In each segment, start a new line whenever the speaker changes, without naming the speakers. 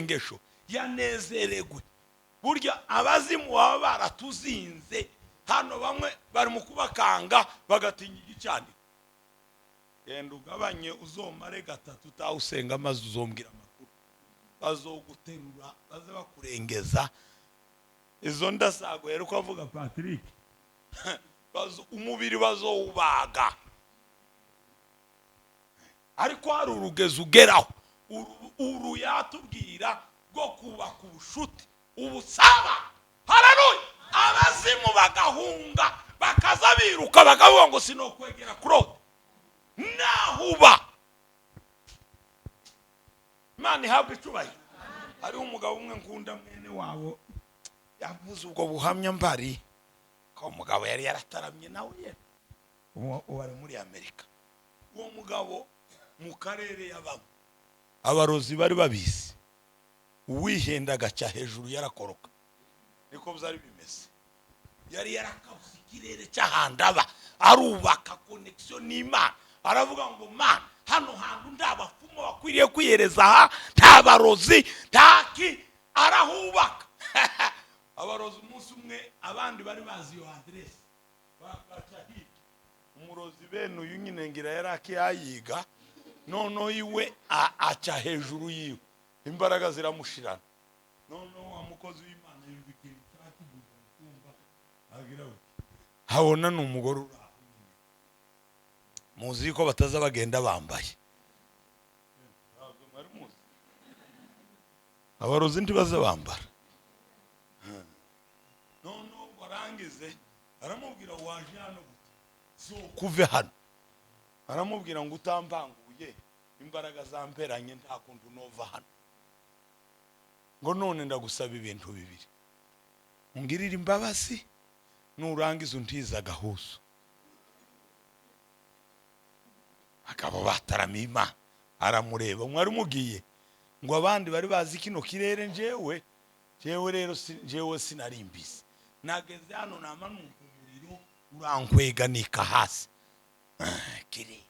masengesho yanezeregwe. Burya abazimu baba baratuzinze hano, bamwe bari mu kubakanga bagatinya igicaniro. Genda ugabanye, uzomare 3 utawusenga, maze uzombwira amakuru. Bazoguterura baze bakurengeza izo ndasago. Yari uko avuga Patrick, umubiri bazowubaga. Ariko hari urugezo ugeraho, uru yatubwira rwo kubaka ubushuti, ubusaba. Haleluya! Abazimu bagahunga, bakaza biruka, bakavuga ngo sinokwegera Claude nahuba. Imana ihabwa icubahiro. Hariho umugabo umwe nkunda, mwene wabo yavuze ubwo buhamya mbari ko umugabo yari yarataramye nawe ye, ubu ari muri Amerika. Uwo mugabo mu karere yabamo abarozi bari babizi, uwihenda agaca hejuru yarakoroka. Niko byari bimeze. Yari yarakabuse ikirere cy'ahantu aba, arubaka connexion n'Imana. Aravuga ngo: "Mana, hano hantu nta bapfumu bakwiriye kwiyereza aha, nta barozi, ntaki." Arahubaka. Abarozi umunsi umwe, abandi bari bazi iyo aderesi, baca hirya. Umurozi bene uyu nyine ngira yari akiyayiga, noneho iwe aca hejuru yiwe, imbaraga ziramushirana. Noneho wa mukozi w'Imana yumva ikintu cyakivuga mu cyumba, agira uti habona ni umugore uri aho nyine. Muzi ko bataza bagenda bambaye? Ntabwo mwari muzi? Abarozi ntibaza bambara. Noneho warangize aramubwira: "Waje hano gute? So kuve hano." Aramubwira ngo: "Utamvanguye imbaraga zamperanye, nta kuntu nova hano." Ngo: "None ndagusaba ibintu bibiri: ungirire imbabazi, nurangiza untiza agahuzu." Akaba bataramiye Imana. Aramureba, mwari mugiye ngo abandi bari bazi kino kirere, njyewe rero njyewe sinari mbizi. Nageze hano nama numva umuriro urankweganika hasi. Kirere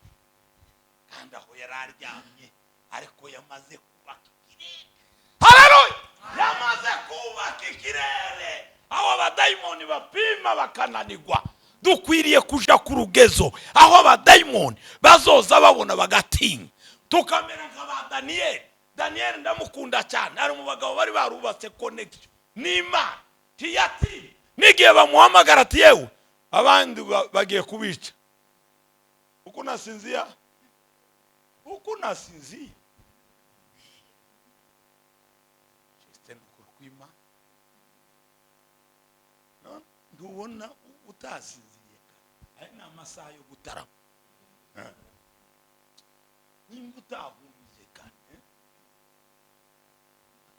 kandi aho yari aryamye, ariko yamaze kubaka ikirere. Haleluya! Yamaze kubaka ikirere aho abadayimoni bapima bakananirwa. Dukwiriye kuja ku rugezo aho abadayimoni bazoza babona bagatinya, tukamera nka ba Daniyeli. Daniyeli ndamukunda cyane, ari mu bagabo bari barubatse connexion n'Imana. Ntiyatinya n'igihe bamuhamagara ati: "Yewe, abandi bagiye kubica." Uko nasinzia, uko nasinziye. Justin, ukuri kw'Imana. No, ntubona utasinziriye kare? Aya ni amasaha yo gutarama. Nimba utahumije kare,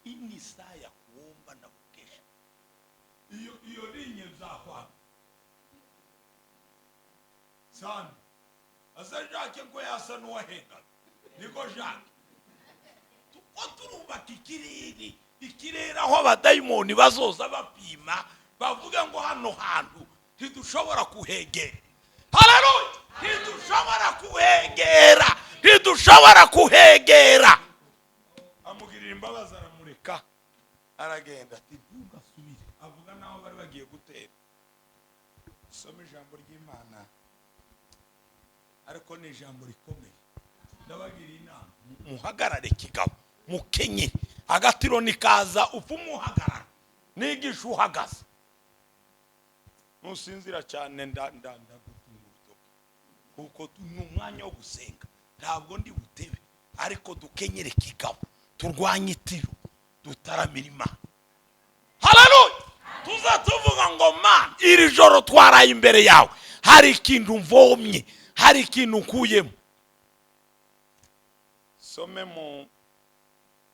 Hii ni saa ya kuomba na kukesha. Iyo linye zakwanga sana. Asa Jacques ngo yasa n'uwahengaga, niko Jacques. Tuko turubaka ikirere, ikirere aho abadayimoni bazoza bapima bavuga ngo hano hantu ntidushobora kuhegera. Haleluya! Ntidushobora kuhegera, ntidushobora kuhegera. Amugirira imbabazi, aramureka aragenda, ati: "Ntugasubire." Avuga naho bari bagiye gutera. Usome ijambo ry'Imana, ariko ni ijambo rikomeye. Ndabagira inama: muhagarare kigabo, mukenyere. Agatiro nikaza upfa umuhagarara, nigisha uhagaze. Nusinzira cyane ndagutunga urutoki, kuko ni umwanya wo gusenga. Ntabwo ndi butebe, ariko dukenyere kigabo, turwanye itiro, dutaramire Imana. Haleluya! Tuza tuvuga ngo: "Mana, iri joro twaraye imbere yawe, hari ikintu mvomye, hari ikintu nkuyemo." Some mu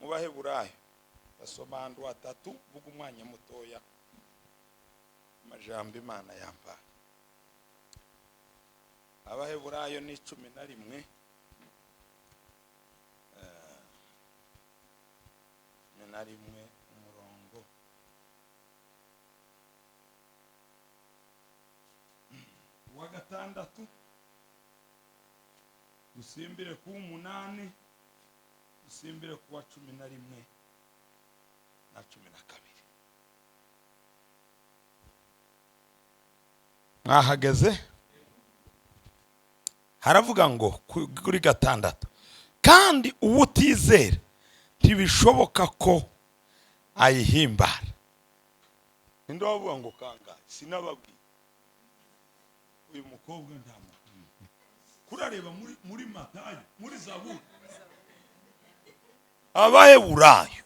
Baheburayo, basoma ahantu hatatu, vuga umwanya mutoya amajambo Imana yambaye. Abaheburayo ni 11, 11, umurongo wa 6, dusimbire ku 8, dusimbire ku wa 11. Mwahageze? Haravuga ngo kuri 6, kandi uwutizera ntibishoboka ko ayihimbara. Ninde wavuga ngo kangahe? Sinababwiye. Uyu mukobwa nta makuru kurareba muri Matayo, muri Zaburi, Abaheburayo,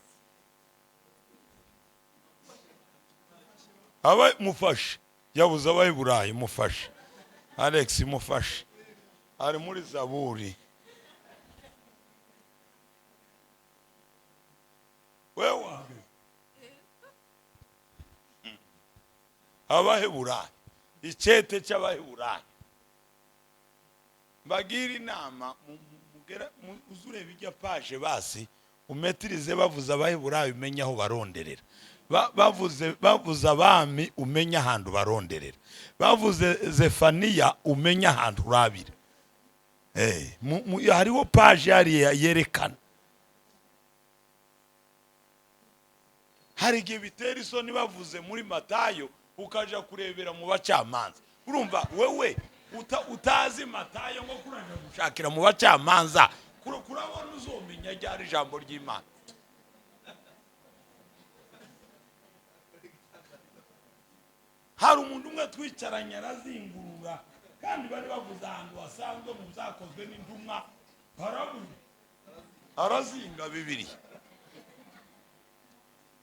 aba mufashe yabuze Abaheburayo, mufashe Alex, mufashe ari muri Zaburi. Wewe Abaheburayo, icyete cy'Abaheburayo. Mbagira inama, uzureba ijya paje basi umetirize, bavuze Abaheburayo umenye aho baronderera, bavuze abami umenye ahantu baronderera, bavuze Zefaniya umenye ahantu urabira. Hariho paje yariya yerekana. Hari igihe bitera isoni bavuze muri Matayo ukaja kurebera mu bacamanza. Urumva wewe utazi Matayo ngo kuraje gushakira mu bacamanza, kurabona uzomenya ryari ijambo ry'Imana. Hari umuntu umwe twicaranye arazingurura, kandi bari bavuze ahantu hasanzwe mu byakozwe n'intumwa, baravuze arazinga Bibiliya.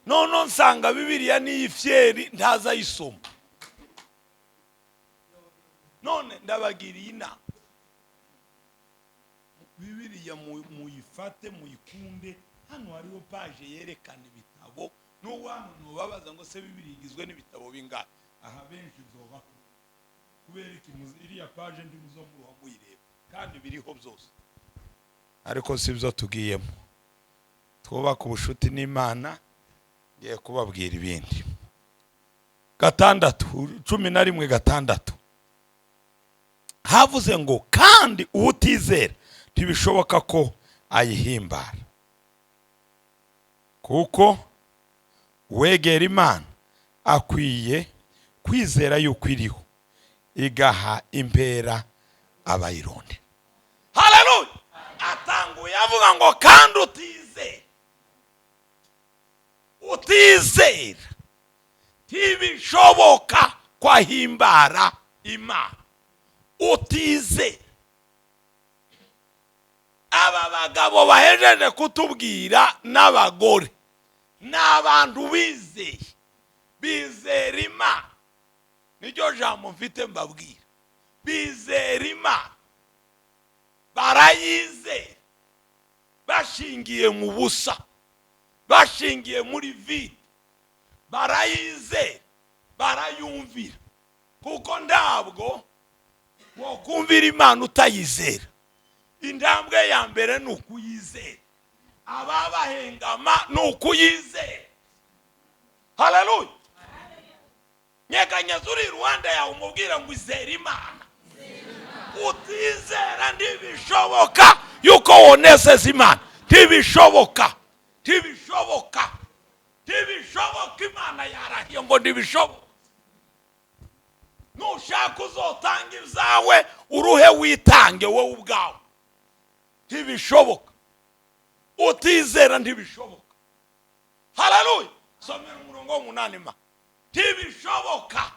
None nsanga Bibiliya ni ifyeri ntazayisoma. None ndabagiriye inama, Bibiliya muyifate muyikunde. Hano hariho paje yerekana ibitabo, n'uwanu nubabaza ngo se Bibiliya igizwe n'ibitabo bingahe? Aha benshi zoba kubera iki iriya paje ndi muzo muyireba, kandi biriho byose. Ariko si byo tugiyemo, twubaka ubushuti n'Imana. Ngiye kubabwira ibindi. 6 11:6 havuze ngo kandi uwutizera ntibishoboka ko ayihimbara, kuko wegera Imana akwiye kwizera yuko iriho, igaha impera abayironde. Haleluya! Atanguye avuga ngo kandi utizera, utizera ntibishoboka ko ahimbara Imana. Utizera. Aba bagabo bahejeje kutubwira n'abagore ni abantu bizeye, bizera Imana. Niryo jambo mfite mbabwira, bizera Imana, barayizera, bashingiye mu busa, bashingiye muri vide, barayizera, barayumvira. Kuko ntabwo wokumvira Imana utayizera. Intambwe ya mbere ni ukuyizera, ababahengama ni ukuyizera. Haleluya! Nyeganyeza uri iruhande yawe umubwira ngo izere Imana. Utizera ntibishoboka yuko wonezeza Imana, ntibishoboka, ntibishoboka, ntibishoboka. Imana yarahiye ngo ntibishoboka. Nushaka uzotanga ibyawe uruhe witange wowe ubwawe, ntibishoboka. Utizera ntibishoboka. Haleluya! Somera umurongo w'umunani ma. Ntibishoboka.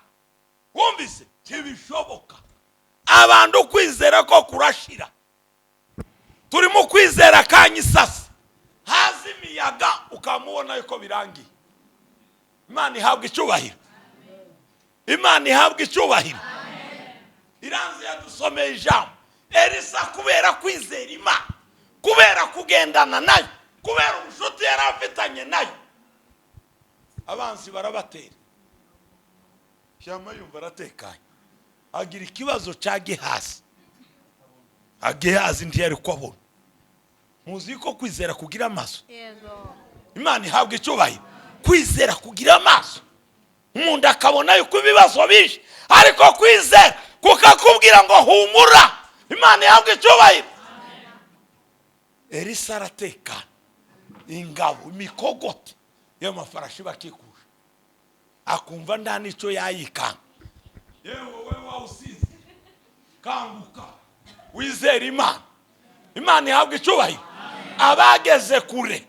Wumvise? Ntibishoboka. Abantu kwizera ko kurashira. Turimo kwizera kanyisasi, haza imiyaga ukamubona yuko birangiye. Imana ihabwa icyubahiro. Imana ihabwa icyubahiro. Iranze yadusomeye ijambo. Elisa kubera kwizera Imana, kubera kugendana nayo, kubera ubushuti yari afitanye nayo, abanzi barabatera. Shyama yumva aratekanye, agira ikibazo cya Gehazi. Gehazi ntiyari kubona. Muzi ko kwizera kugira amaso. Imana ihabwa icyubahiro. Kwizera kugira amaso, umuntu akabona yuko ibibazo bije, ariko kwizera kukakubwira ngo humura. Imana ihabwa icyubahiro. Elisa aratekana, ingabo imikogote y'amafarashi bakikuje, akumva nta nicyo yayikanga. Yewe wowe Kanguka wizere Imana. Imana ihabwa icyubahiro. Abageze kure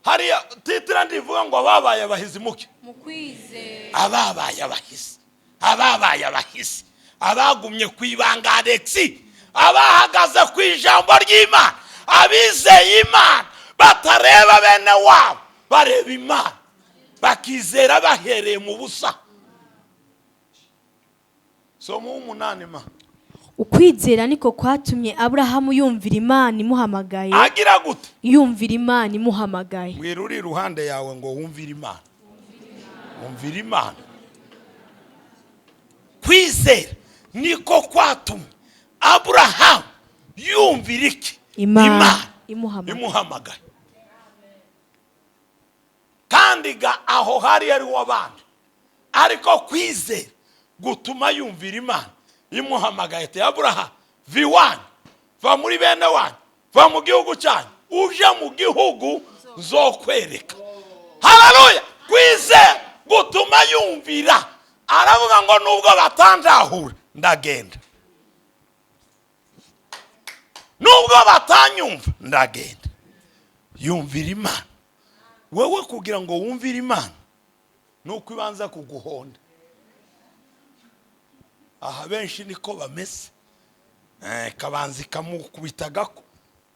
hariya titre ndivuga ngo ababaye abahizi muke.
Mu kwizera.
Ababaye abahizi, ababaye abahizi, abagumye ku ibanga, Alexi, abahagaze ku ijambo ry'Imana, abizeye Imana batareba bene wabo, bareba Imana, bakizera bahereye mu busa. Soma uw'umunani ma.
Ukwizera niko kwatumye Aburahamu yumvira Imana imuhamagaye.
Agira gute?
Yumvira Imana imuhamagaye.
Mbwira uri iruhande yawe ngo wumvire Imana, wumvire Imana. Kwizera niko kwatumye Aburahamu yumvira iki?
Imana imuhamagaye.
Imuhamagaye. Kandi ga aho hari ari w'abandi, ariko kwizera gutuma yumvira Imana imuhamagaye, ati: "Aburahamu, va iwanyu, va muri bene wanyu, va mu gihugu cyanyu, uje mu gihugu nzokwereka." Haleluya! Kwizera gutuma yumvira, aravuga ngo: "Nubwo batandahura ndagenda, nubwo batanyumva ndagenda." Yumvira Imana. Wowe kugira ngo wumvire Imana nuko ibanza kuguhonda. Aha benshi niko bameze. Kabanza ikamukubita gako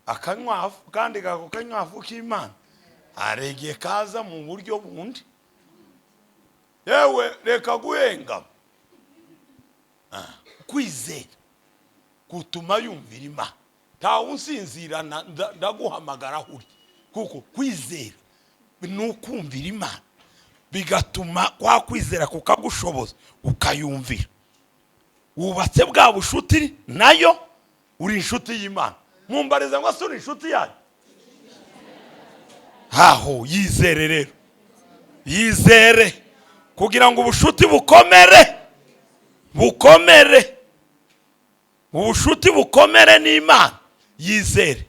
akanywafu, kandi ako kanywafu k'Imana hari igihe kaza mu buryo bundi. Yewe, reka guhengama. Kwizera gutuma yumvira Imana. Ntawe unsinzirana, ndaguhamagara aho uri, kuko kwizera ni ukumvira Imana, bigatuma kwa kwizera kukagushoboza ukayumvira. Wubatse bwa bushuti nayo, uri inshuti y'Imana. Mumbariza ngo: "Se uri inshuti yayo?" Haho yizere rero, yizere kugira ngo ubushuti bukomere, bukomere, ubushuti bukomere n'Imana. Yizere,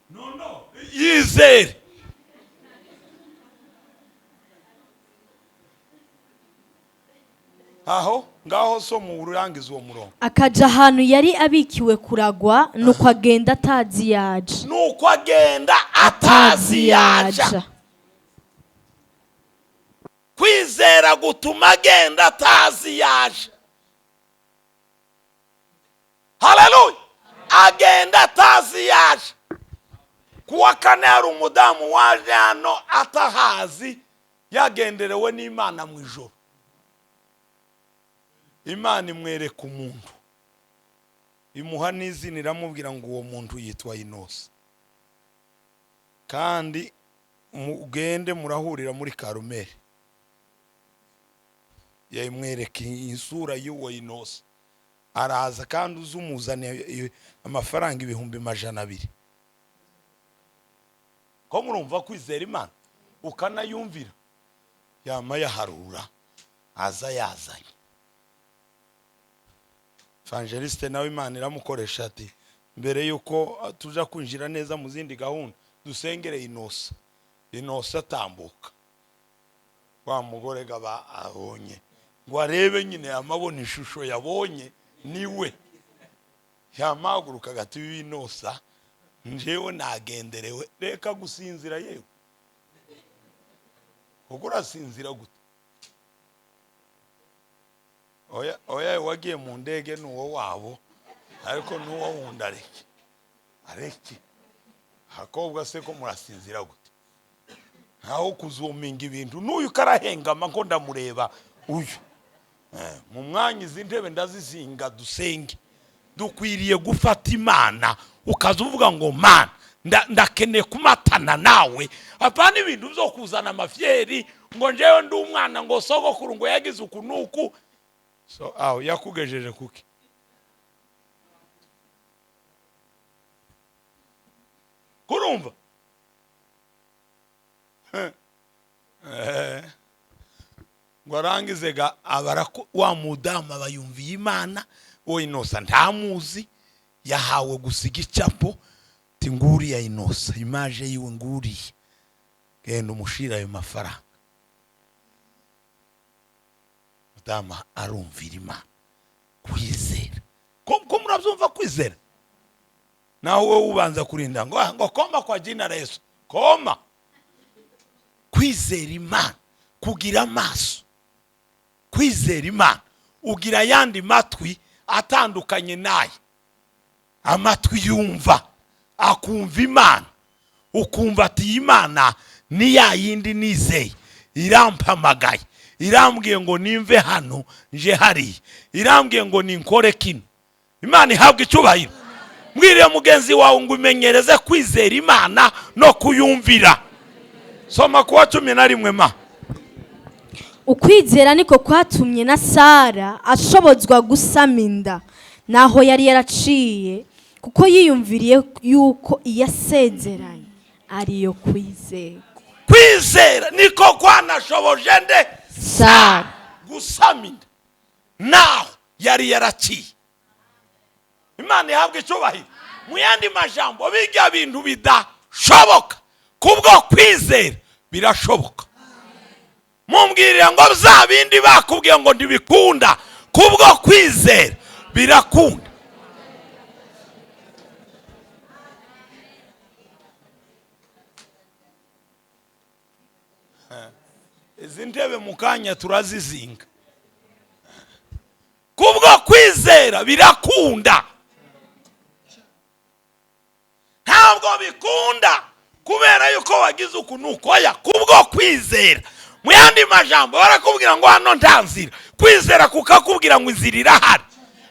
no, no, yizere. Aho ngaho so mu urangiza uwo murongo.
Akaja ahantu yari abikiwe kuragwa, nuko agenda atazi yaje.
Nuko agenda atazi yaja. Kwizera gutuma agenda atazi yaje. Haleluya! Agenda atazi yaje. Kuwa kane hari umudamu waje hano atahazi, yagenderewe n'Imana mu ijoro. Imana imwereka umuntu, imuha n'izina, iramubwira ngo uwo muntu yitwa Inosa, kandi mugende murahurira muri Karumeli. Yamwereka isura y'uwo Inosa, araza, kandi uzi umuzaniye amafaranga 200,000. Ko murumva kwizera Imana ukanayumvira, yama yaharura aza yazanye. Evangeliste nawe Imana iramukoresha, ati: "Mbere yuko tuja kwinjira neza mu zindi gahunda, dusengere Inosa." Inosa atambuka, wa mugore gaba abonye ngo arebe nyine, yamabona ishusho yabonye niwe, yamahaguruka agati w'Inosa: "Njyewe nagenderewe." Reka gusinzira yewe, kuko urasinzira gute? Oya, oya, wagiye mu ndege ni uwo wabo, ariko n'uwo wundi areke, areke. Hakobwa se ko murasinzira gute? Ntaho kuzuminga ibintu n'uyu karahengama ko ndamureba uyu. Mu mwanya izi ntebe ndazizinga dusenge. Dukwiriye gufata Imana, ukaza uvuga ngo: "Mana, ndakeneye kumatana nawe." Apana ibintu byo kuzana amafyeri ngo njyewe ndi umwana, ngo sogokuru ngo yagize uku n'uku. So aho yakugejeje kuki? Kurumva? Ngo arangize ga abarako wa mudamu aba yumviye Imana. Uwo Inosa ntamuzi, yahawe gusiga icapo, ti: "Nguriya Inosa, image yiwe nguriye, genda umushira ayo mafaranga." Mudamu arumvira Imana. Kwizera. Ko murabyumva kwizera? Naho wowe ubanza kurinda ngo koma kwa jina la Yesu, koma. Kwizera Imana kugira amaso, kwizera Imana ugira ayandi matwi atandukanye naye, amatwi yumva, akumva Imana, ukumva ati Imana ni ya yindi nizeye, irampamagaye, irambwiye ngo nimve hano nje hariya, irambwiye ngo ninkore kino. Imana ihabwe icyubahiro. Mbwirire mugenzi wawe ngo umenyereze kwizera Imana no kuyumvira. Soma kuwa 11 ma.
Ukwizera niko kwatumye na Sara ashobozwa gusama inda naho yari yaraciye, kuko yiyumviriye yuko iyasezeranye ariyo kwizerwa.
Kwizera niko kwanashoboje nde?
Sara.
Gusama inda naho yari yaraciye. Imana ihabwa icyubahiro. Mu yandi majambo, bijya bintu bidashoboka kubwo kwizera birashoboka. Mumbwirire ngo bya bindi bakubwiye ngo ntibikunda, kubwo kwizera birakunda. Izi ntebe mu kanya turazizinga. Kubwo kwizera birakunda. Ntabwo bikunda kubera yuko wagize ukuntu ukoya, kubwo kwizera. Mu yandi majambo barakubwira ngo hano nta nzira, kwizera kukakubwira ngo inzira irahari.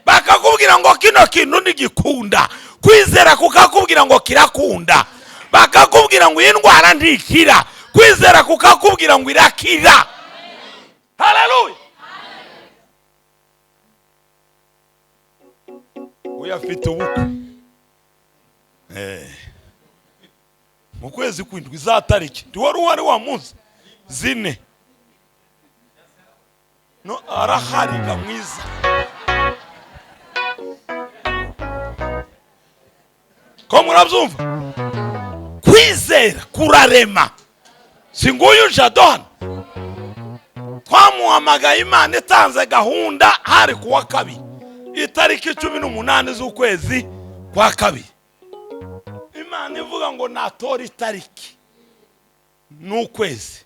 Bakakubwira ngo kino kintu ntigikunda, kwizera kukakubwira ngo kirakunda. Bakakubwira ngo iyi ndwara ntikira, kwizera kukakubwira ngo irakira. Haleluya. Uyu afite ubukwe mu kwezi kw'indwi, za tariki ntiwari uhari wa munsi 4. No arahari ga mwiza. Ko murabyumva? Kwizera kurarema. Si nguyu Jadon twamuhamagaye, Imana itanze gahunda hari kuwa kabiri itariki 18 z'ukwezi kwa kabiri. Imana ivuga ngo natora itariki n'ukwezi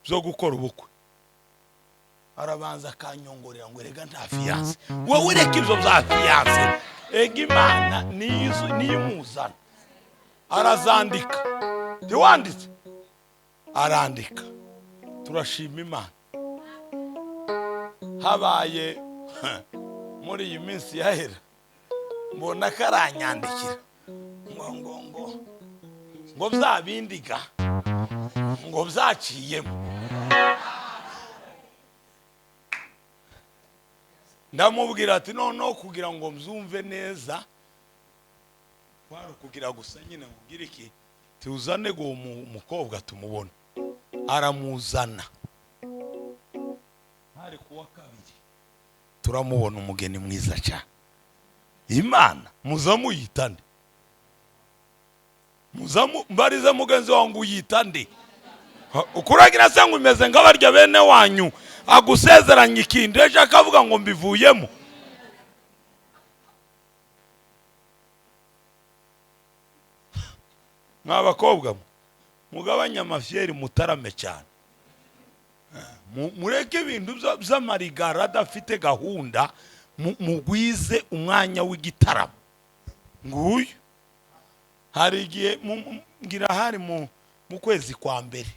byo gukora ubukwe. Arabanza akanyongorera ngo erega nta fiyanse, wowe reka ibyo bya fiyanse, ega Imana niyo imuzana. Arazandika, ntiwanditse, arandika. Turashima Imana. Habaye muri iyi minsi yahera, mbona karanyandikira ngo ngo ngo ngo bya bindiga ngo byaciyemo. Ndamubwira ati noneho kugira ngo mzumve neza kwari kugira gusa nyine nkubwire iki, tuzane ngo umukobwa tumubone. Aramuzana hari kuwa kabiri, turamubona umugeni mwiza cyane. Imana muzamuyitande, mbarize mugenzi wangu uyitande. Ukuragira se ngo umeze nk'abarya bene wanyu, agusezeranye ikindi ejo akavuga ngo mbivuyemo. Mwa bakobwa mugabanye amafyeri mutarame cyane, mureke ibintu by'amarigara adafite gahunda, mugwize umwanya w'igitaramo. Nguyu hari igihe ngira hari mu kwezi kwa mbere,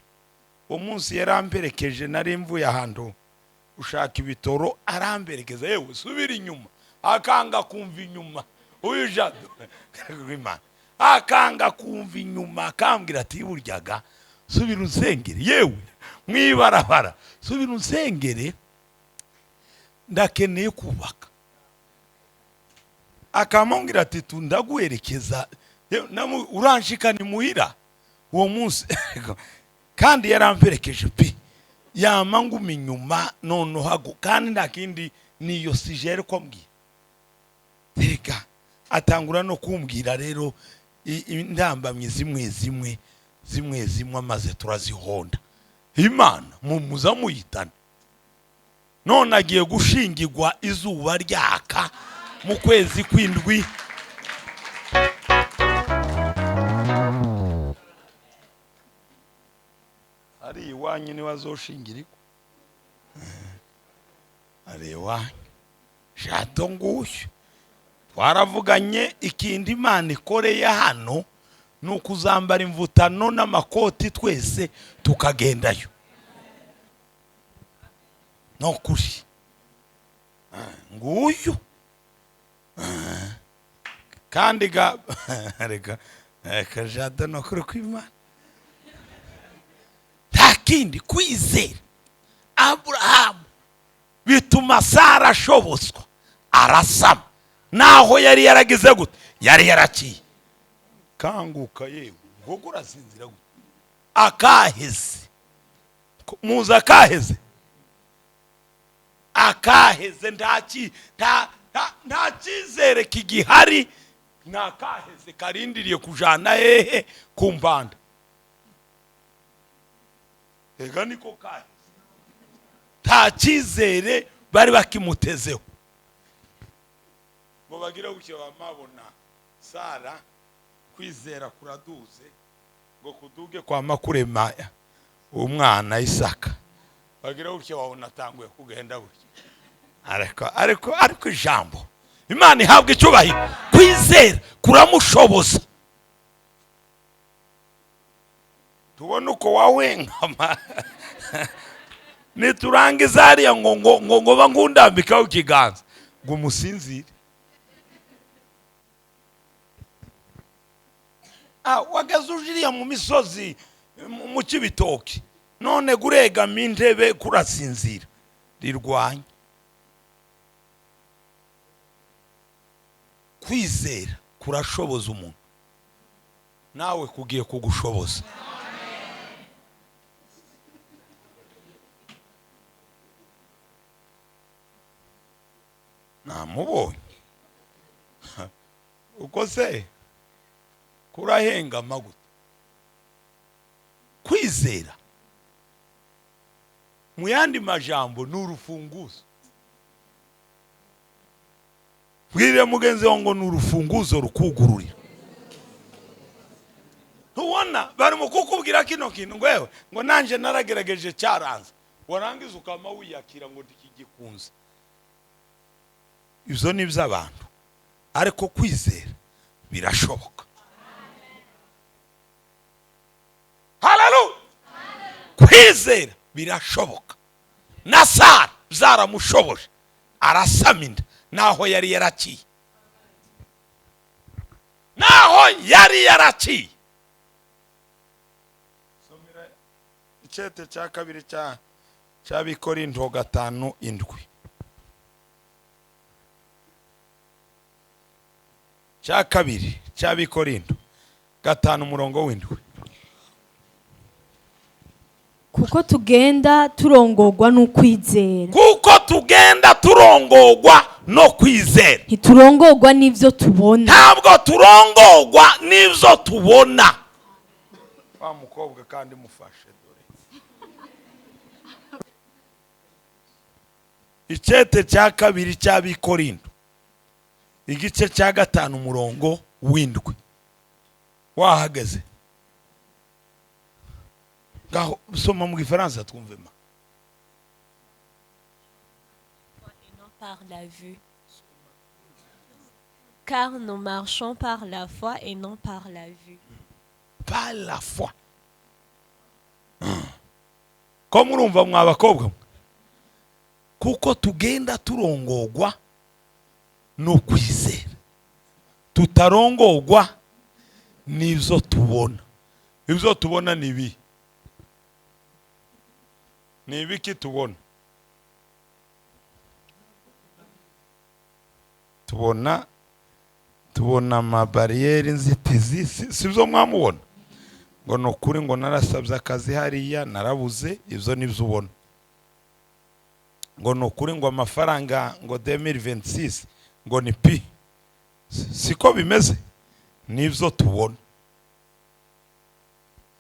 uwo munsi yaramperekeje, nari mvuye ahantu ushaka ibitoro, aramperekeza, yewe subira inyuma, akanga kumva inyuma. Uyu Jado Imana akanga kumva inyuma, akambwira ati buryaga subira unsengere, yewe mwibarabara subira unsengere, ndakeneye kubaka. Akamubwira ati tundaguherekeza, uranshika ni muhira uwo munsi. Kandi yaramperekeje pe, yama nguma inyuma noneho hago, kandi nta kindi niyo sijere ko mbwira. Reka atangura no kumbwira rero indambamye zimwe zimwe zimwe zimwe, amaze turazihonda. Imana muzamuyitana. None agiye gushingirwa izuba ryaka mu kwezi kw'indwi. Ari iwanyu niwe azoshingirirwa, ari iwanyu Jado nguyu. Twaravuganye, ikindi Imana ikoreye hano ni ukuzambara imvutano n'amakoti twese tukagendayo. No kuri nguyu kandi ga reka reka Jado, no kuri kw'Imana nta kindi. Kwizera Aburahamu bituma Sara ashobozwa, arasama naho yari yaragize gute, yari yaraciye. Kanguka yewe, ngo urasinzira gute? Akaheze muzi, akaheze, akaheze, nta cyizere kigihari, ni akaheze karindiriye kujana hehe? Ku mpanda. Ega niko kaheze, nta cyizere bari bakimutezeho ngo bagire gutya bamabona Sara. Kwizera kuraduze ngo kuduge kwa makurema umwana Isaka, bagira gutya babona atanguye kugenda gutya. Ariko ijambo Imana ihabwa icyubahiro, kwizera kuramushoboza. Tubone uko wawenkama niturangiza hariya ngo ngo ngo ngo bangundambikaho ikiganza ngo umusinzire. Wageze uje iriya mu misozi mu Kibitoki, none guregama intebe kurasinzira, rirwanya. Kwizera kurashoboza umuntu, nawe kugiye kugushoboza. Namubonye uko se kurahengama gute? Kwizera mu yandi majambo ni urufunguzo. Bwire mugenzi wawe ngo ni urufunguzo rukugururira. Ntubona bari mu kukubwira kino kintu ngo yewe ngo nanje naragerageje cyaranze, warangiza ukama wiyakira ngo ndikigikunze. Ibyo ni iby'abantu, ariko kwizera birashoboka. Haleluya! Kwizera birashoboka. Na Sara byaramushoboje, arasama inda naho yari yaraciye, naho yari yaraciye. Somera icete cya kabiri cya cy'Abikorinto 5:7. Cya kabiri cy'Abikorinto 5:7.
Kuko tugenda turongorwa n'ukwizera.
Kuko tugenda turongorwa no kwizera.
Ntiturongorwa n'ivyo tubona.
Ntabwo turongorwa n'ivyo tubona. Wa mukobwa kandi mufashe dore. Icete cya kabiri cy'Abikorinto igice cya 5:7. Wahageze ngaho, soma mu Gifaransa twumve ma.
Et non par la vue. Car nous marchons par la foi et non par la vue.
Par la foi. Ko murumva mwa bakobwa, kuko tugenda turongorwa no kwizera, tutarongorwa n'ivyo tubona. Ivyo tubona ni ibi, ni ibiki tubona? Tubona amabariyeri, inzitizi, sibyo mwamubona ngo ni ukuri ngo narasabye akazi hariya narabuze, ibyo nibyo ubona. Ngo ni ukuri ngo amafaranga ngo 2026 ngo ni pi, siko bimeze, nibyo tubona,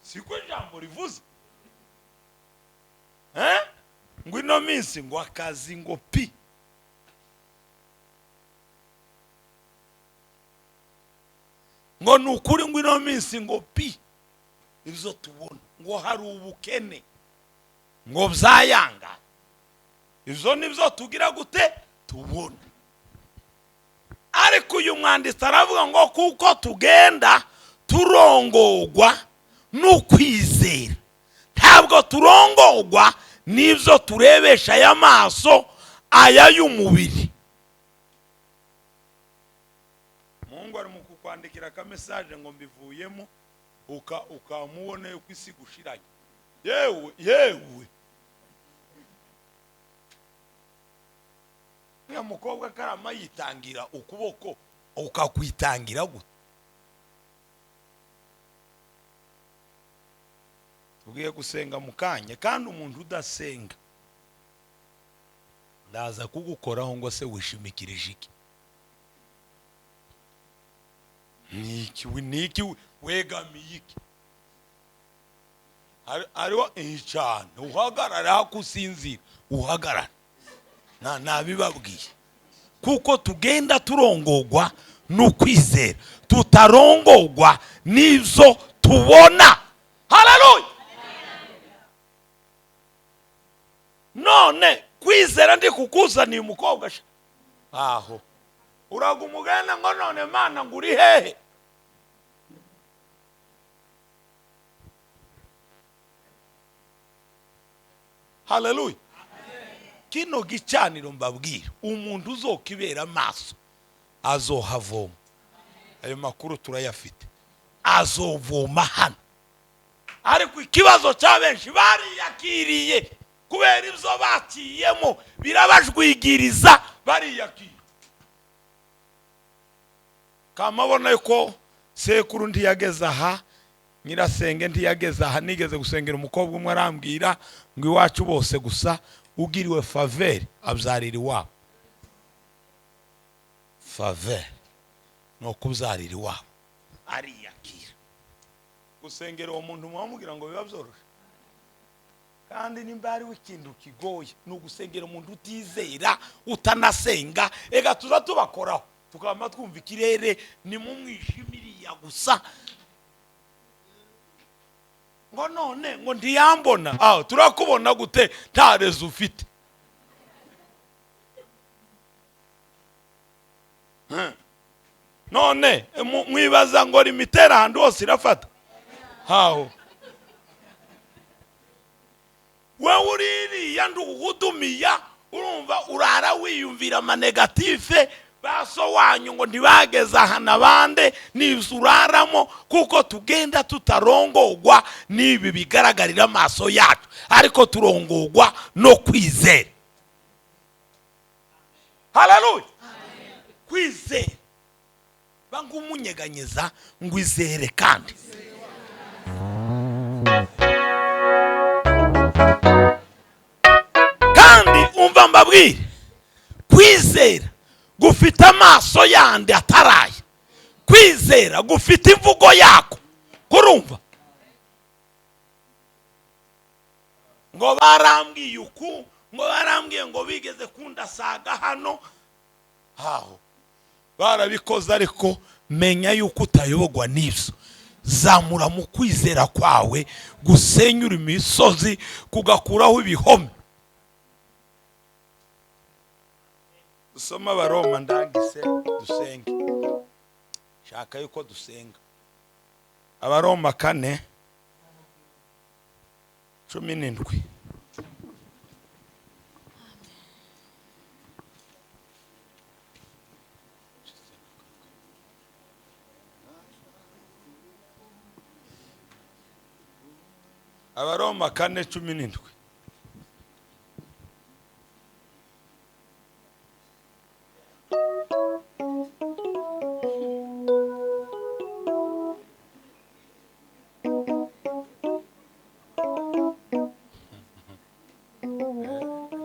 siko ijambo rivuze. Ngo ino minsi ngo akazi ngo pi. Ngo ni ukuri ngo ino minsi ngo pi. Ibyo tubona ngo hari ubukene ngo byayanga. Ibyo nibyo tugira gute tubona. Ariko uyu mwanditsi aravuga ngo kuko tugenda turongogwa n'ukwizera, ntabwo turongogwa n'ibyo turebesha aya maso aya y'umubiri. Mungu ari mu kukwandikira ka message ngo mbivuyemo, ukamubona yuko isi gushiranye. Yewe yewe, uriya mukobwa karama yitangira ukuboko, ukakwitangira gute? Tugiye gusenga mu kanya, kandi umuntu udasenga ndaza kugukoraho ngo se wishimikirije iki? Niki niki wegamiye iki? Hariho cyane uhagarara hakusinzira, uhagarara nabibabwiye, kuko tugenda turongogwa n'ukwizera, tutarongogwa n'ibyo tubona. Haleluya! None kwizera ndi kukuzaniye umukobwa aho uragumugana ngo none Mana ngo uri hehe? Haleluya! Kino gicaniro mbabwira, umuntu uzokibera amaso azohavoma. Ayo makuru turayafite, azovoma hano. Ariko ikibazo cya benshi bariyakiriye kubera ibyo bakiyemo birabajwigiriza, bariyakira. Kamabona ko sekuru ntiyageze aha, nyirasenge ntiyageze aha. Nigeze gusengera umukobwa umwe arambwira ngo iwacu bose gusa ugiriwe faveur abyarira iwabo. Faveur ni ukubyarira iwabo, ariyakira. Gusengera uwo muntu mwamubwira ngo biba byoroshye, kandi nimba hariho ikintu kigoye ni ugusengera umuntu utizera, utanasenga. Ega tuza tubakoraho tukaba twumva ikirere ni mu mwijimiriya gusa, ngo none ngo ntiyambona. Aho turakubona gute nta rezo ufite? None mwibaza ngo limitera ahantu hose irafata? Haho wewe uririya ndugudumiya, urumva urara wiyumvira amanegative baso wanyu ngo ntibageze aha nabande, nibyo uraramo. Kuko tugenda tutarongogwa n'ibi bigaragarira amaso yacu, ariko turongogwa no kwizera. Haleluya! Kwizera bangumunyeganyeza ngo izere kandi. Kandi umva mbabwire, kwizera gufite amaso yandi ataraye, kwizera gufite imvugo yako. Kurumva ngo barambwiye uku, ngo barambwiye ngo bigeze kundasaga hano, aho barabikoze. Ariko menya yuko utayobogwa n'ibyo. Zamura mu kwizera kwawe gusenyura imisozi, kugakuraho ibihome. Dusoma Abaroma ndangise dusenge. Shaka yuko dusenga. Abaroma 4:17. Abaroma 4:17.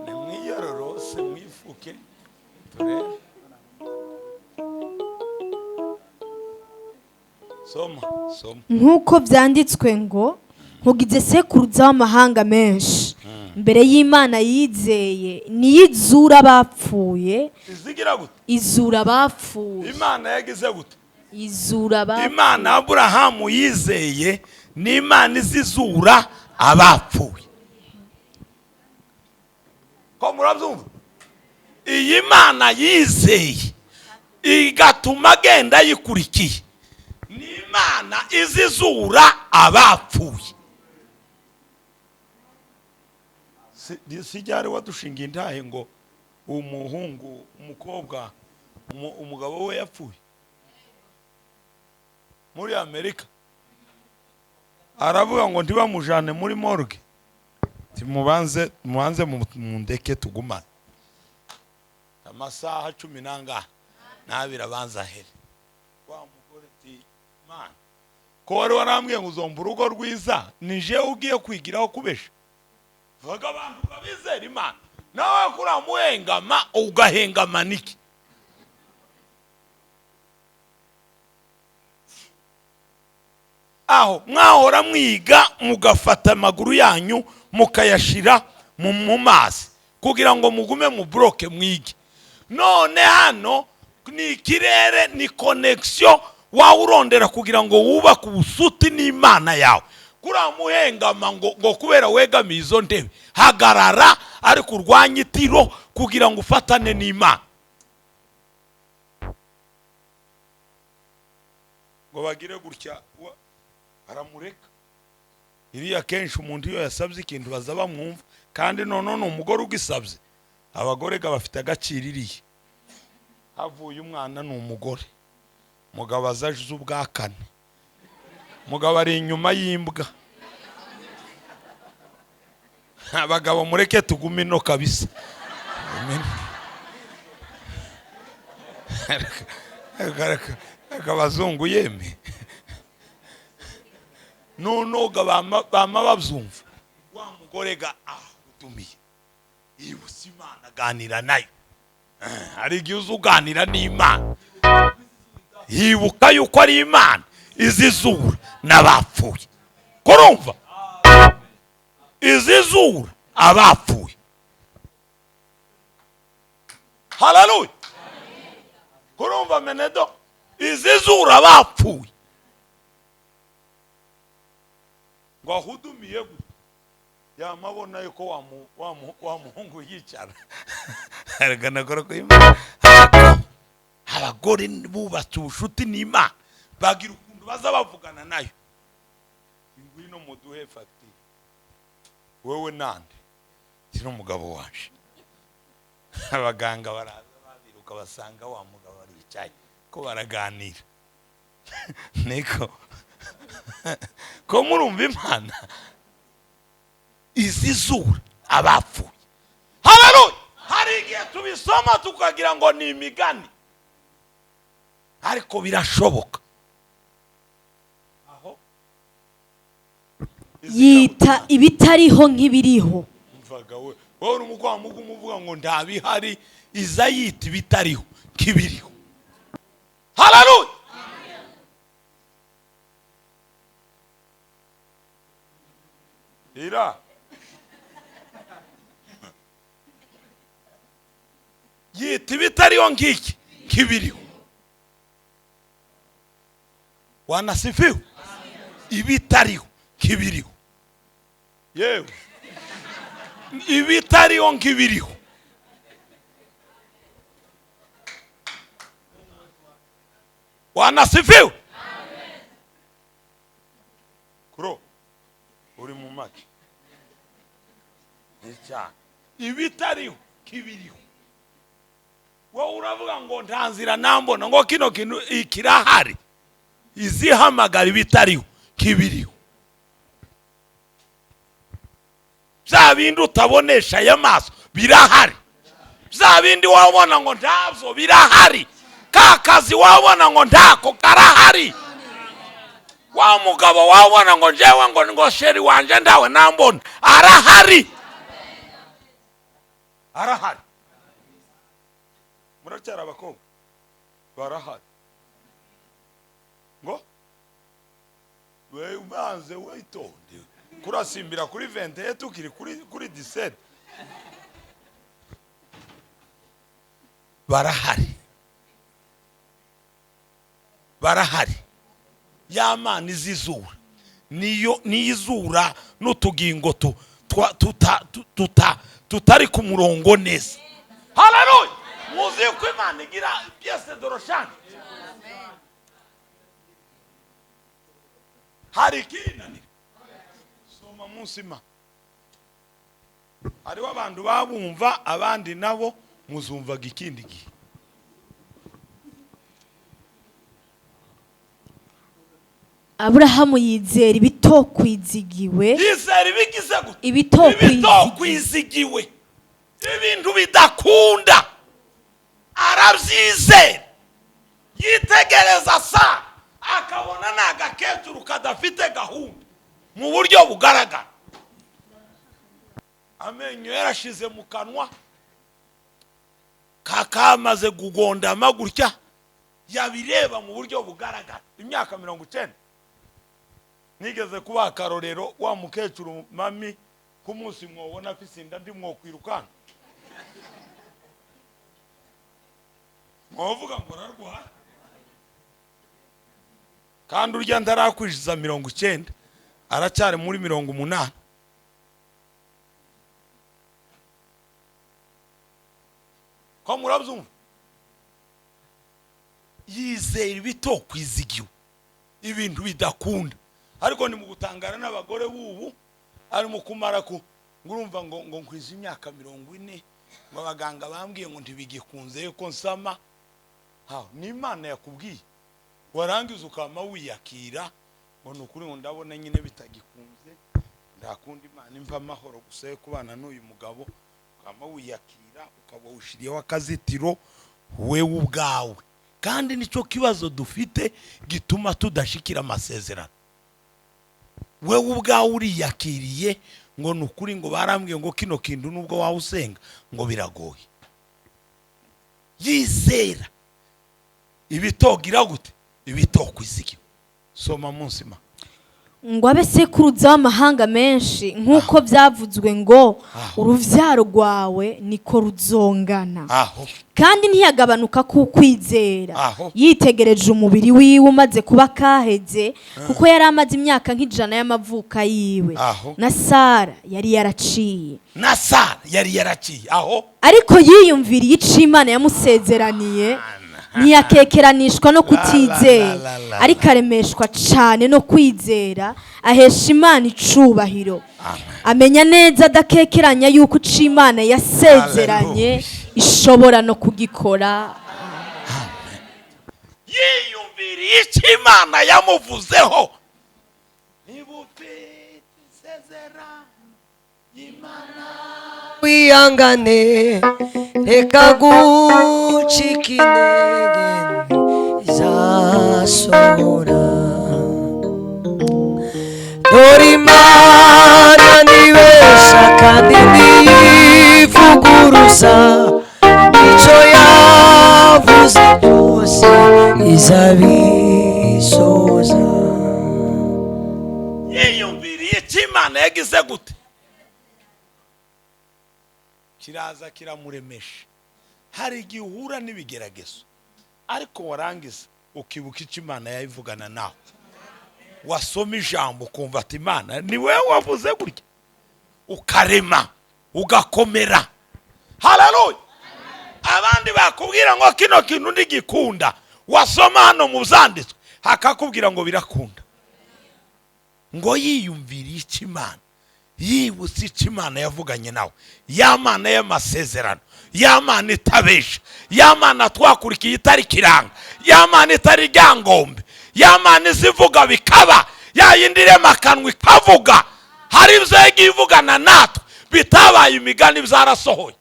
Nimwiyororose mwifuke turebe. Soma, soma.
Nk'uko byanditswe ngo nkugize sekuruza w'amahanga menshi, Mbere y'Imana yizeye niyo izura abapfuye.
Izigira gute?
Izura abapfuye.
Imana yagize gute?
Izura abapfuye.
Imana Aburahamu yizeye ni Imana izizura abapfuye. Ko murabyumva? Iyi Mana yizeye igatuma agenda yikurikiye ni Imana izizura abapfuye. Si ryari wadushinga intahe ngo umuhungu, umukobwa, umugabo we yapfuye muri Amerika, aravuga ngo ntibamujane muri morgue, timubanze mubanze mundeke tugumane amasaha 12 n'abiri abanza ahere. Wa mugore ati: "Mana, ko wari warambwiye ngo uzomba urugo rwiza, ni jewe ugiye kwigiraho kubesha?" Vuga, abantu babizera Imana, nawe kuramuhengama ugahengama niki? Aho mwahora mwiga mugafata amaguru yanyu mukayashira mu mazi kugira ngo mugume mu buroke mwige. None hano ni ikirere, ni connexion wawurondera kugira ngo wubake ubusuti n'Imana yawe. Kuriya muhengama ngo kubera wegamiye izo ntebe, hagarara ariko urwanye itiro kugira ngo ufatane n'Imana. Ngo bagire gutya, aramureka. Iriya kenshi umuntu iyo yasabye ikintu baza bamwumva, kandi none ni umugore ugisabye. Abagore ga bafite agaciro. Iriya havuye umwana ni umugore. Mugabo aza aje ubwa kane, mugabo ari inyuma y'imbwa. Abagabo mureke tugume ino kabisa. Amen. Reka abazungu yeme nonoga bama babyumva. Wa mugore ga ahudumiye yibutse Imana, aganira nayo. Hari igihe uza uganira n'Imana, yibuka yuko ari Imana izizura n'abapfuye. Kurumva izizura abapfuye. Haleluya! Kurumva menedo izizura abapfuye. Ngo ahudumiye gute, yamabona yuko wa muhungu yicara araganagara ko Imana. Abagore bubatse ubushuti n'Imana bagira ukuntu baza bavugana nayo: "Ngwino muduhe fagitire." "Wewe nande?" "Ndi n'umugabo waje." Abaganga baraza babiruka, basanga wa mugabo aricaye ko baraganira. Niko ko murumva Imana izizura abapfuye. Haleluya! Hari igihe tubisoma tukagira ngo ni imigani, ariko birashoboka. Aho
Yita ibitariho nk'ibiriho.
Mvaga we, wowe uri umugwamugu, umuvuga ngo ntabihari, iza yita ibitariho nk'ibiriho. Haleluya! Ira yita ibitariho nk'iki nk'ibiriho. Wanasifiwe. Ibitariho nk'ibiriho, yewe, ibitariho nk'ibiriho. Wanasifiwe. Kuro uri mu make ni cyane ibitariho nk'ibiriho. Wowe uravuga ngo nta nzira nambona, ngo kino kintu kirahari, izihamagara ibitariho nk'ibiriho. Bya bindi utabonesha aya maso birahari. Bya bindi wabona ngo ntabyo birahari. Ka kazi wabona ngo ntako karahari. Wa mugabo wabona ngo njyewe ngo chéri wanje ndawe nambona, arahari, arahari. Muracyari abakobwa, barahari. Ngo we ubanze witonde. Kurasimbira kuri 21 tukiri kuri 17. Barahari. Barahari. Ya Mana izizura. Niyo niyizura n'utugingo tutari ku murongo neza. Haleluya. Muzi ko Imana igira pièce de rechange. Hari ikinanira. Soma munsi ma. Hariho abantu babumva, abandi nabo muzumvaga ikindi gihe.
Aburahamu yizera ibitokwizigiwe.
Yizera ibigize gute? Ibitokwizigiwe. Ibintu bidakunda arabyizera. Yitegereza sa akabona n'agakecuru kadafite gahunda mu buryo bugaragara. Amenyo yarashize mu kanwa, kakamaze kugondama gutya, yabireba mu buryo bugaragara. Imyaka 90. Nigeze kuba akarorero wa mukecuru mami ku munsi mwobona afise inda ndi mwokwirukana. Mwovuga ngo ararwara. Kandi urya ndarakwishiza 90 aracyari muri 80. Ko murabyumva? Yizera ibitokwizigiwe, ibintu bidakunda. Ariko ni mu gutangara n'abagore bubu ari mu kumara ku ngurumva ngo nkwiza imyaka 40 ngo abaganga bambwiye ngo ntibigikunze yuko nsama. Ha, ni Imana yakubwiye. Warangiza ukama wiyakira ngo nukuri ngo ndabona nyine bitagikunze, ndakunda Imana impa amahoro gusa yo kubana n'uyu mugabo. Ukama wiyakira ukaba ushiriyeho akazitiro wewe ubwawe. Kandi nicyo kibazo dufite gituma tudashikira amasezerano. Wewe ubwawe uriyakiriye ngo nukuri ngo barambwiye ngo kino kintu nubwo wawe usenga ngo biragoye. Yizera ibitogira gute? Ibitokwizigiwe. Soma munsi ma.
Ngo abe sekuruza w'amahanga menshi nk'uko byavuzwe ngo uruvyaro rwawe niko ruzongana. Kandi ntiyagabanuka ku kwizera, yitegereje umubiri wiwe umaze kuba kaheze, kuko yari amaze imyaka nk'ijana y'amavuka yiwe. Na Sara yari yaraciye.
Na Sara yari yaraciye. Aho
ariko yiyumviriye ico Imana yamusezeraniye, ntiyakekeranishwa no kutizera, ariko aremeshwa cyane no kwizera, ahesha Imana icubahiro. Amenya neza adakekeranya yuko ico Imana yasezeranye ishobora no kugikora.
Yiyumviriye ico Imana yamuvuzeho. Niba ufite isezerano Imana
wihangane, reka gucika intege izasohora. Dore Imana ntibesha kandi ntiyivuguruza, icyo yavuze cyose izabisoza.
Yiyumviriye icyo Imana yagize gute? Kiraza kiramuremesha. Hari igihe uhura n'ibigeragezo ariko warangiza ukibuka icyo Imana yayivugana nawe. Wasoma ijambo ukumva ati Imana ni wewe wavuze gutya, ukarema ugakomera. Haleluya. Abandi bakubwira ngo kino kintu ndigikunda, wasoma hano mu byanditswe hakakubwira ngo birakunda. Ngo yiyumviriye icyo Imana, yibutse icyo Imana yavuganye nawe. Ya Mana y'amasezerano, ya Mana itabesha, ya Mana twakurikiye itari kiranga, ya Mana itari ryangombe, ya Mana izivuga bikaba, ya yindi irema akanwa ikavuga. Hari ibyo yagiye ivugana natwe bitabaye imigani byarasohoye.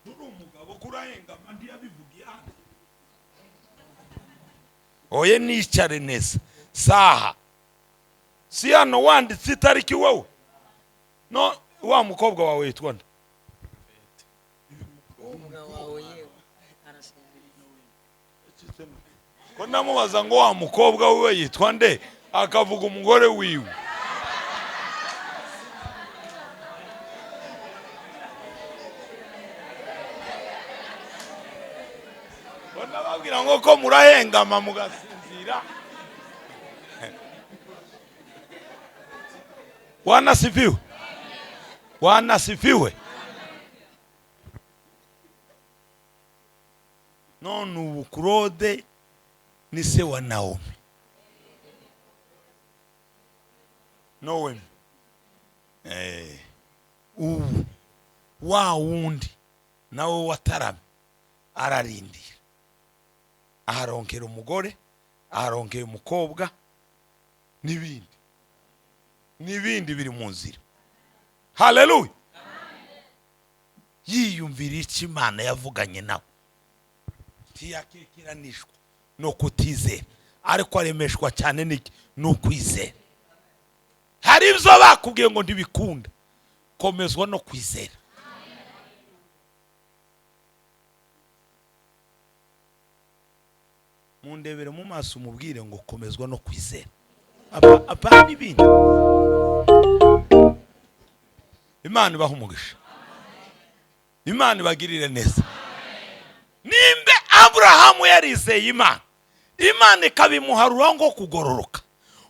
Uri umugabo kurahengama ntiyabivugiye hano. Oye nicare neza saha. Si hano wanditse itariki wowe? No, wa mukobwa wawe yitwa nde? Ko namubaza ngo wa mukobwa wiwe yitwa nde, akavuga umugore wiwe. Ndababwira ngo ko murahengama mugasinzira. Bwana asifiwe. Bwana asifiwe. None ubu Claude ni se wa Naomi. Noemi. Ubu wa wundi nawe wataramye ararindira, aharonkera umugore, aharonkera umukobwa, n'ibindi n'ibindi biri mu nzira. Haleluya! Yiyumvira icyo Imana yavuganye nawe, ntiyakekeranishwa no kutizera, ariko aremeshwa cyane n'iki? No kwizera. Hari ibyo bakubwiye ngo ntibikunda, komezwa no kwizera. Mundebere mu maso umubwire ngo komezwa no kwizera, apana ibindi. Imana ibahe umugisha, Imana ibagirire neza. Nimbe Aburahamu yarizeye Imana, Imana ikabimuharura ngo kugororoka,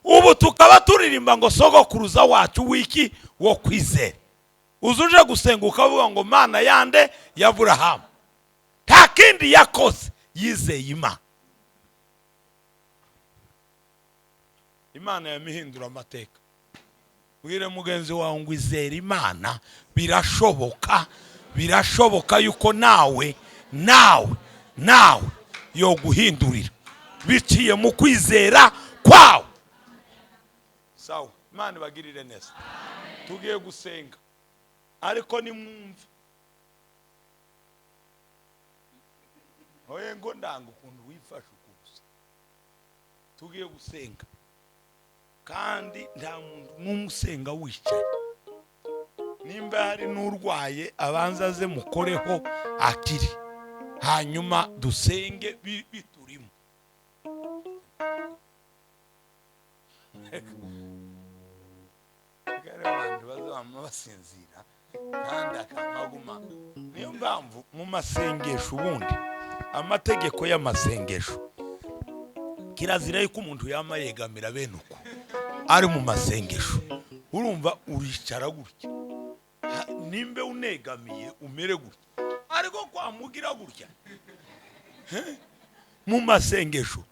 ubu tukaba turirimba ngo sogokuruza wacu wiki wo kwizera. Uzuje gusenga ukavuga ngo Mana yande ya Aburahamu, nta kindi yakoze, yizeye Imana. Imana yamihindura amateka. Bwire mugenzi wawe ngo izere Imana, birashoboka, birashoboka yuko nawe nawe nawe yo guhindurira biciye mu kwizera kwawe. Sawa, Imana ibagirire neza. Tugiye gusenga, ariko nimwumve oye ngo ndanga ukuntu wifashe ukubusa. Tugiye gusenga kandi nta muntu n'umwe usenga wicaye. Nimba hari n'urwaye abanza aze mukoreho akiri, hanyuma dusenge biturimo. Abantu bazaba basinzira kandi akamaguma. Niyo mpamvu mu masengesho, ubundi amategeko y'amasengesho, kirazira yuko umuntu yama yegamira bene uko ari mu masengesho. Urumva uricara gutya, nimbe unegamiye umere gutya, ariko kwamugira gutya mu masengesho,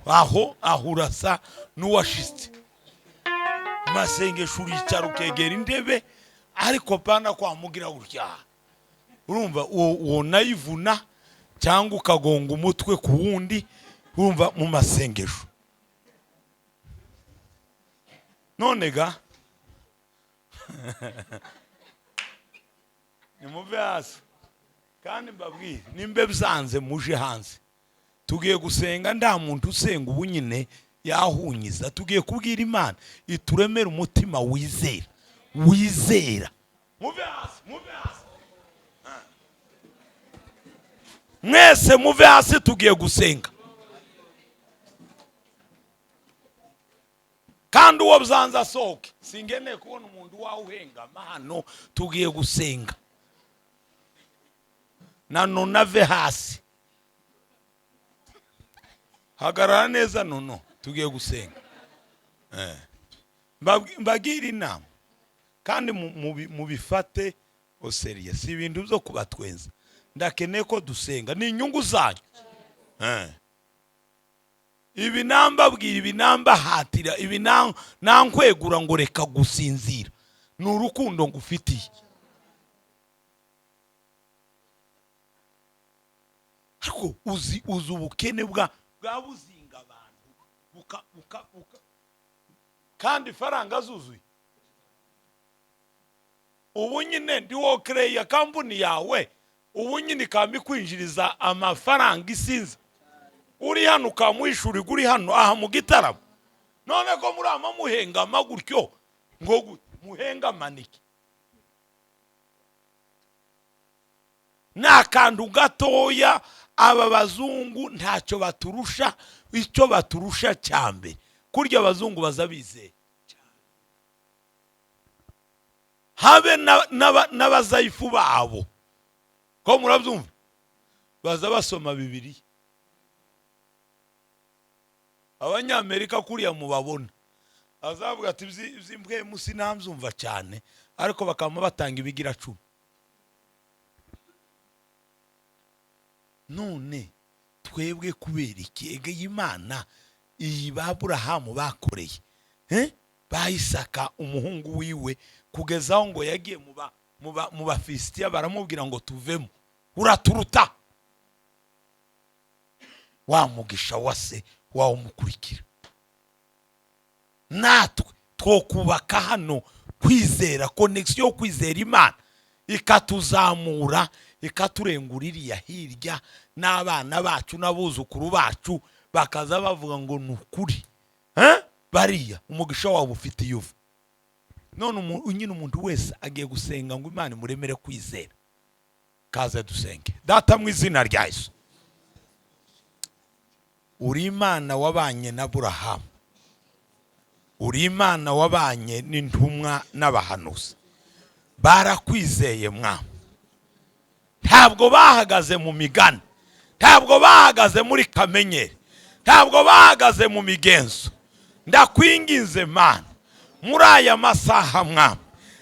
aho ahurasa n'uwashitse. Masengesho uricara ukegera intebe, ariko pana kwamugira gutya. Urumva uwo nayivuna cyangwa ukagonga umutwe ku wundi. Urumva mu masengesho. None ga nimuve hasi kandi mbabwire, nimbe byanze muje hanze. Tugiye gusenga, nta muntu usenga ubu nyine yahunyiza. Tugiye kubwira Imana ituremere umutima wizera, wizera. Muve hasi, muve hasi mwese, muve hasi, tugiye gusenga. Kandi uwo byanze asohoke, singeneye kubona umuntu wawuhengama hano. Tugiye gusenga na none ave hasi, hagarara neza. Nono tugiye gusenga. Mbagira inama kandi mubifate oseriye, si ibintu byo kubatwenza. Ndakeneye ko dusenga, ni inyungu zanyu. Ibi nambabwira, ibi nambahatira, ibi nankwegura ngo reka gusinzira, ni urukundo ngufitiye. Ariko uzi ubukene bwa buzinga abantu buka buka buka, kandi ifaranga zuzuye. Ubu nyine ndi wo creya kampuni yawe, ubu nyine ikamikwinjiriza amafaranga isinzi. Uri hano ukamwishura, uri hano aha mu gitaramo. None ko muri ama muhengama gutyo, ngo gute muhengamanike? Ni akantu gatoya. Aba bazungu ntacyo baturusha, icyo baturusha cya mbere kurya abazungu baza bizeye, habe n'abazayifu babo, ko murabyumva, baza basoma Bibiliya. Abanyamerika kuriya mubabona azavuga ati iby'impwemu sinambyumva cyane, ariko bakaba batanga ibigira 10. None twebwe kubera iki ege y'Imana iyi ba Aburahamu bakoreye ba Isaka umuhungu wiwe, kugeza aho ngo yagiye mu Bafilisitiya baramubwira ngo tuvemo, uraturuta wa mugisha wa se wawumukurikira. Natwe twokubaka hano kwizera, connection yo kwizera Imana ikatuzamura, ikaturengura iriya hirya, n'abana bacu n'abuzukuru bacu bakaza bavuga ngo ni ukuri. Bariya umugisha wabo ufite iyuva. None nyine umuntu wese agiye gusenga ngo Imana imuremere kwizera. Kaze dusenge. Data mu izina rya Yesu, uri Imana wabanye na Aburahamu, uri Imana wabanye n'intumwa n'abahanuzi, barakwizeye Mwami. Ntabwo bahagaze mu migani, ntabwo bahagaze muri kamenyeri, ntabwo bahagaze mu migenzo. Ndakwinginze Mana muri aya masaha Mwami,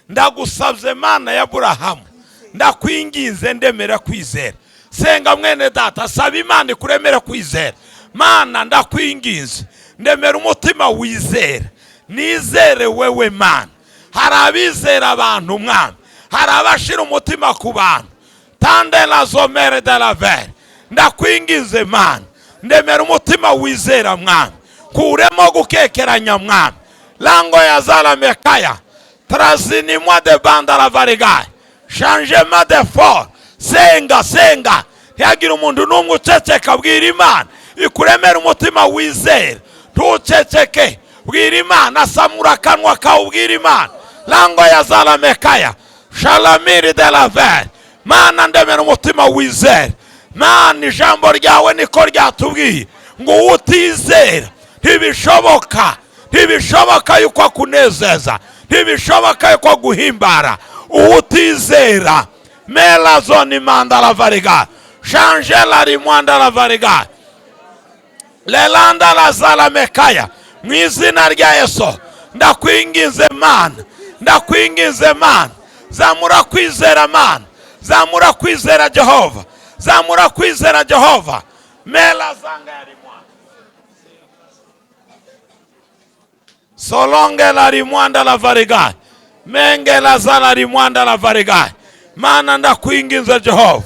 ndagusabye Mana ya Aburahamu, ndakwinginze ndemera kwizera. Senga mwene data, saba Imana ikuremere kwizera. Mana ndakwinginze ndemera umutima wizera, nizere wewe Mana. Hari abizera abantu Mwami, hari abashira umutima ku bantu. Tande la zomere de la ver. Ndakwinginze Mana, ndemera umutima wizera Mwami, kuremo gukekeranya Mwami. Lango ya zala mekaya trazinimwa de banda la varigai changement de fort. Senga senga, ntihagira umuntu n'umwe uceceka. Bwira Imana ikuremera umutima wizera, ntuceceke. Bwira Imana, samura akanwa kawe ubwira Imana. Lango ya zala mekaya shalamiri de la ver. Mana ndemera umutima wizera. Mana ijambo ryawe niko ryatubwiye ngo utizera ntibishoboka, ntibishoboka yuko akunezeza, ntibishoboka yuko aguhimbara. Utizera mela zoni mandala variga change la rimwanda la variga lelanda la zala mekaya. Mu izina rya Yesu ndakwinginze Mana, ndakwinginze Mana, zamura kwizera Mana, zamura kwizera Jehova, zamura kwizera Jehova. Mela zanga ya rimwanda solonge la rimwanda la variga menge la zala rimwanda la variga. Mana ndakwinginze Jehova,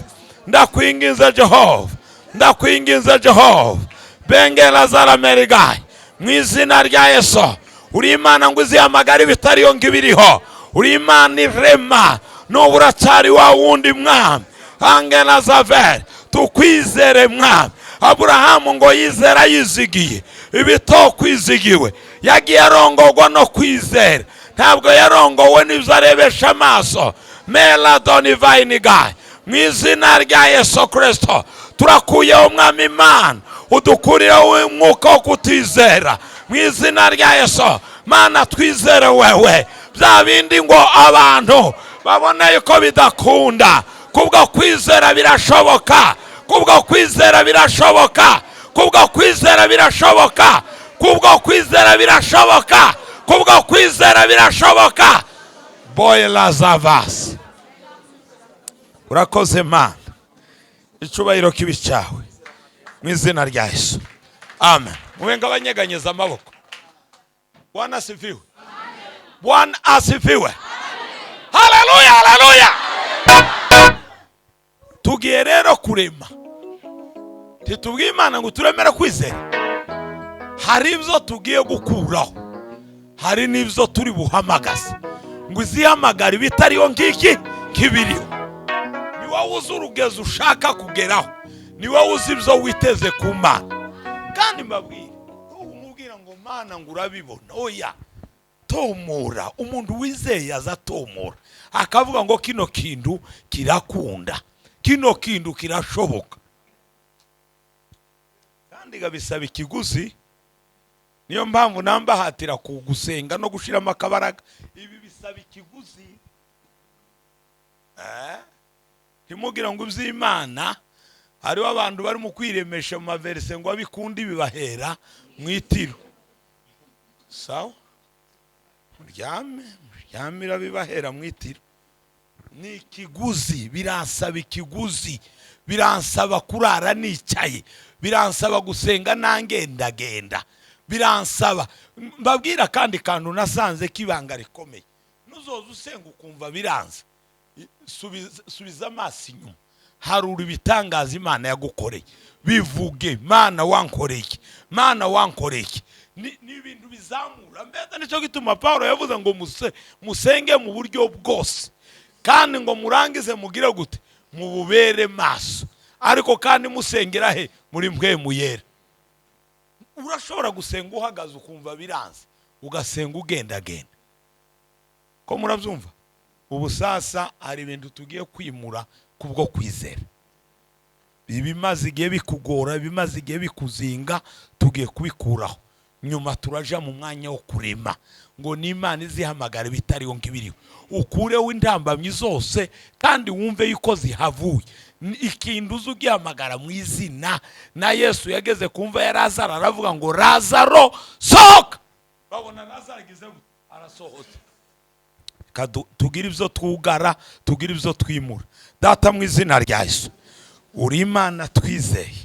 ndakwinginze Jehova, ndakwinginze Jehova. Benge la zala merigai. Mu izina rya Yesu, uri Imana ngo izihamagare ibitariyo ngibiriho, uri Imana irema n'ubu uracyari wa wundi Mwami. Angela zaver, tukwizere Mwami. Aburahamu ngo yizera yizigiye ibitokwizigiwe, yagiye arongorwa no kwizera, ntabwo yarongowe n'ibyo arebesha amaso. Mela donivayini gayi. Mu izina rya Yesu Kristo turakuyeho Mwami Imana, udukurireho umwuka wo kutizera. Mu izina rya Yesu Mana twizere wewe. Bya bindi ngo abantu babona yuko bidakunda, kubwo kwizera birashoboka, kubwo kwizera birashoboka, kubwo kwizera birashoboka, kubwo kwizera birashoboka, kubwo kwizera birashoboka. Boyela zavas. Urakoze Mana, icyubahiro kibi cyawe mu izina rya Yesu, amen. Mube abanyeganyeza amaboko. Bwana asifiwe, Bwana asifiwe, haleluya, haleluya. Tugiye rero kurema, titubwiye Imana ngo turemere kwizera. Hari ibyo tugiye gukuraho, hari n'ibyo turi buhamagaze ngo izihamagara ibitariyo ngiki kibiriho. Ni wowe uzi urugezo ushaka kugeraho, ni wowe uzi ibyo witeze ku Mana. Kandi mbabwire, umubwira ngo Mana ngo urabibona, oya, tomora. Umuntu wizeye aza tomora akavuga ngo kino kintu kirakunda, kino kintu kirashoboka. Kandi gabisaba ikiguzi. Niyo mpamvu nambahatira kugusenga no gushiramo akabaraga. Ibi bisaba ikiguzi. Ntimugira ngo iby'Imana Hariho abantu barimo kwiremesha mu maverise ngo abikundi bibahera mu itiro. Sawa, muryame, muryamira bibahera mu itiro. Ni ikiguzi, biransaba ikiguzi, biransaba kurara nicaye, biransaba gusenga nangendagenda, biransaba. Mbabwira kandi kantu nasanze k'ibanga rikomeye: nuzoza usenga ukumva biranze, subiza amaso inyuma, harura ibitangaza Imana yagukoreye, bivuge: "Mana wankoreye iki? Mana wankoreye iki?" Ni ibintu bizamura mbese. Nicyo gituma Paul yavuze ngo musenge mu buryo bwose, kandi ngo murangize mugire gute? Mububere maso. Ariko kandi musengera he? Muri mpwemu yera. Urashobora gusenga uhagaze, ukumva biranze, ugasenga ugendagenda. Ko murabyumva? Ubu sasa hari ibintu tugiye kwimura kubwo kwizera. Ibimaze igihe bikugora, ibimaze igihe bikuzinga, tugiye kubikuraho. Nyuma turaja mu mwanya wo kurema ngo n'Imana izihamagara ibitariho nk'ibiriho. Ukureho intambamyi zose kandi wumve yuko zihavuye. Ikintu uzi ugihamagara mu izina. Na Yesu yageze kumva ya Lazaro, aravuga ngo: "Lazaro, sohoka!" Babona Lazaro agize gute? Arasohotse. Reka tugire ibyo twugara, tugire ibyo twimura. Data, mu izina rya Yesu, uri Imana twizeye.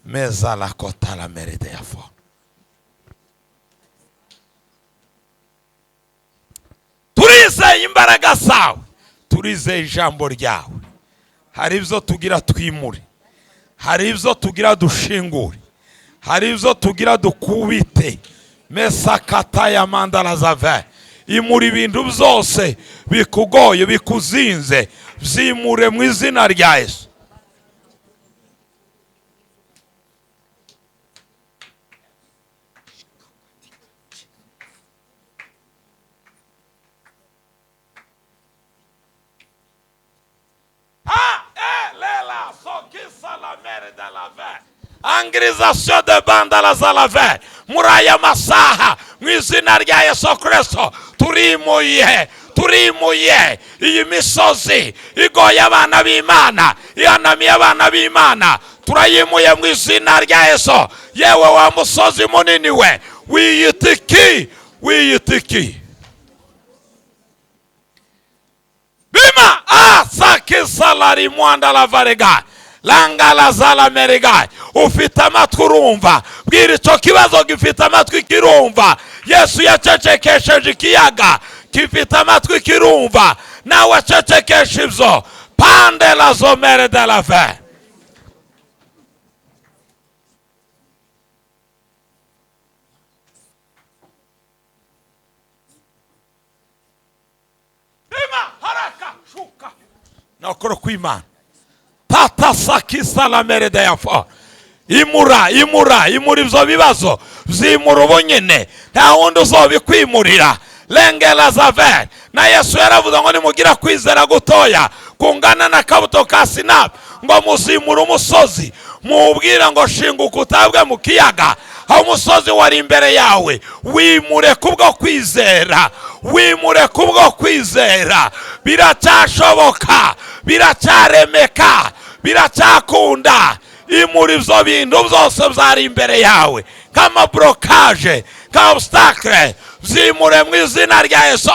Meza la kota la meride ya fo. Turizeye imbaraga zawe, turizeye ijambo ryawe. Hari ibyo tugira twimure, hari ibyo tugira dushingure, hari ibyo tugira dukubite. Mesakata ya mandara zave. Imura ibintu byose bikugoye, bikuzinze, byimure mu izina rya Yesu. Lela sokisa la mere de la ve angrisation de bandala za la ve. Muri aya masaha, mu izina rya Yesu Kristo, turimuye, turimuye iyi misozi igoye abana b'Imana, ihanamiye abana b'Imana, turayimuye mu izina rya Yesu. Yewe wa musozi munini we, wiyita iki? Wiyita iki? Bima asakisalari mwanda la varega langala zala meriga. Ufite amatwi urumva, bwira icyo kibazo gifite amatwi kirumva. Yesu yacecekesheje ikiyaga, gifite amatwi kirumva. Nawe acecekesha ibyo pande la zomere de la ve. Bima haraka shuka nakora kw'Imana tata sakisa la mere de yafa. Imura, imura, imura ibyo bibazo, byimura ubunyine, nta wundi uzobikwimurira. Lengela zave. Na Yesu yaravuze ngo nimugira kwizera gutoya kungana na kabuto ka sinapi, ngo muzimura umusozi, muwubwira ngo shinguka utabwe mu kiyaga. Aho umusozi wari imbere yawe, wimure kubwo kwizera, wimure kubwo kwizera. Biracyashoboka, biracyaremeka, biracyakunda. Imura ibyo bintu byose byari imbere yawe nk'amablocage, nka obstacle, byimure mu izina rya Yesu.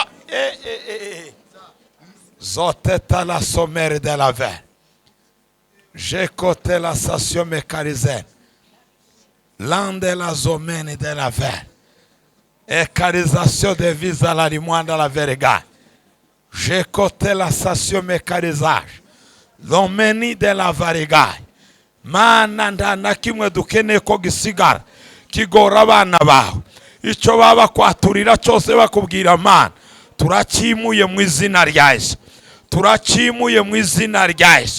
Zoteta la somere de la ve jekote la station mécanisée lande la zomene de la ve écarisation de visa la rimwanda la verega jekote la station mécanisage lomeni de la variga. Mana, nta na kimwe dukeneye ko gisigara kigora abana bawe. Icyo baba bakwaturira cyose, bakubwira, Mana, turakimuye mu izina rya Yesu, turakimuye mu izina rya Yesu.